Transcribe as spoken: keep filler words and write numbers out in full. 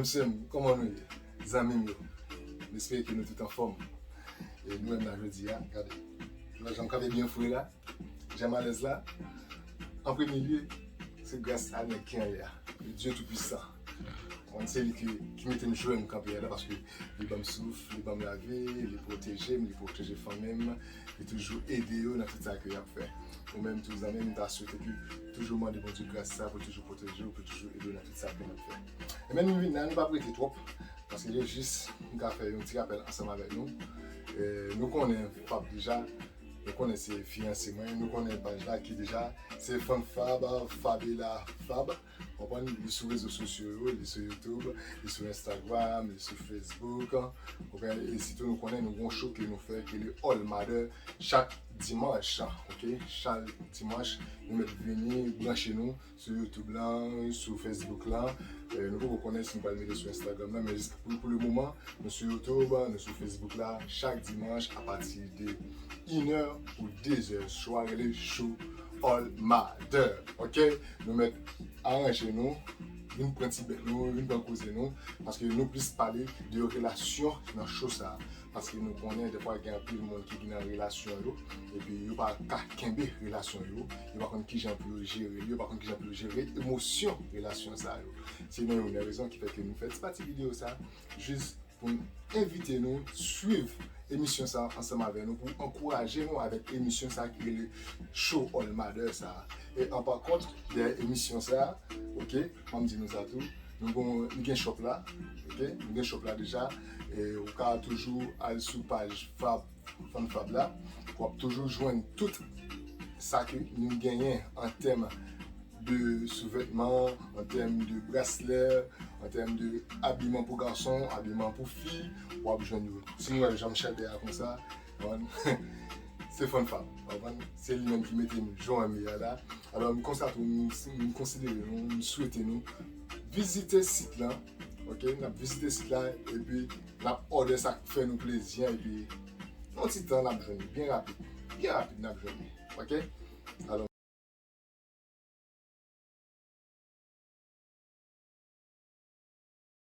Mesye m, kòman nou ye? Zanmi m yo, m espere ke nou tout anfòm. E nou menm la jodi a, gade. Nou wè jan m kanpe byen fre la, jan m alèz la. An premye lye, se gras a nèg ki anlè a, le Dieu Tout-Puissant. Mwen, se li ki, ki mete m jwenn kanpe a la, paske li ban m souf, li ban m lavi, li pwoteje m, li pwoteje fanmi m, li toujou ede yo nan tout sa ke y ap fè. Ou menm tou zanmi m, m ta swete ke toujou mande Bondye gras sa pou toujou pwoteje w, pou toujou ede w nan tout sa ke n ap fè. E men nou vin la, nou p ap rete twòp, paske yo jis, m ka fè yon ti rapèl ansanm avèk nou. E, nou konnen Fab deja, nou konnen se fiyanse mwen, nou konnen paj la ki deja, se Fann Fab, Fabela Fab. Konprann, li sou rezo sosyo yo, li sou YouTube, li sou Instagram, li sou Facebook. Konprann, e sitou nou konnen nou gon show ke nou fè, ke le All Mother, chak dimanch, ok? Chak dimanch, nou mèt vini, branche nou sou YouTube lan, sou Facebook lan. E, nou poko konnen si nou pral mete sou Instagram lan, men jis pou, pou le moman, nou sou YouTube, nou sou Facebook la, chak dimanch, apati de inè pou dezè swa, rele show All Mother, ok? Nou mèt aranje nou, vin pran ti bèt nou, vin pran koze nou, paske nou plis pale de relasyon nan show sa. Paske nou konnen defwa gen anpil moun ki gen nan relasyon yo, epi yo pa ka kenbe relasyon yo, yo pa konn kijan pou yo jere, yo pa konn kijan pou yo jere emosyon relasyon sa yo. Se nan youn nan rezon ki fè ke nou fè ti pati videyo sa, jis pou n envite nou swiv emisyon sa ansanm avè nou, pou ankouraje nou avèk emisyon sa ki rele Show All Mother sa. E an pa kont, dèyè emisyon sa, ok, m ap di nou sa tou, nou gon, nou gen shop la, ok, nou gen shop la deja, e ou ka toujou al sou paj Fab, Fann Fab la, w ap toujou jwenn tout sa ke nou genyen an tèm de souvètman, an tèm de braslè, an tèm de abiman pou gason, abiman pou fi, w ap jwenn yo. Si nou wè jan m chèlbè a konsa, konprann? Se Fann Fab, konprann? Se li menm ki mete m jan m ye a la. Alò, m konsa tou, m, m konsidere nou, m swete nou vizite sit lan, ok? N ap vizite sit la, epi n ap òdè sa k fè nou plezi an, epi yon ti tan n ap jwenn li, byen rapid, byen rapid n ap jwenn li, ok? Alò,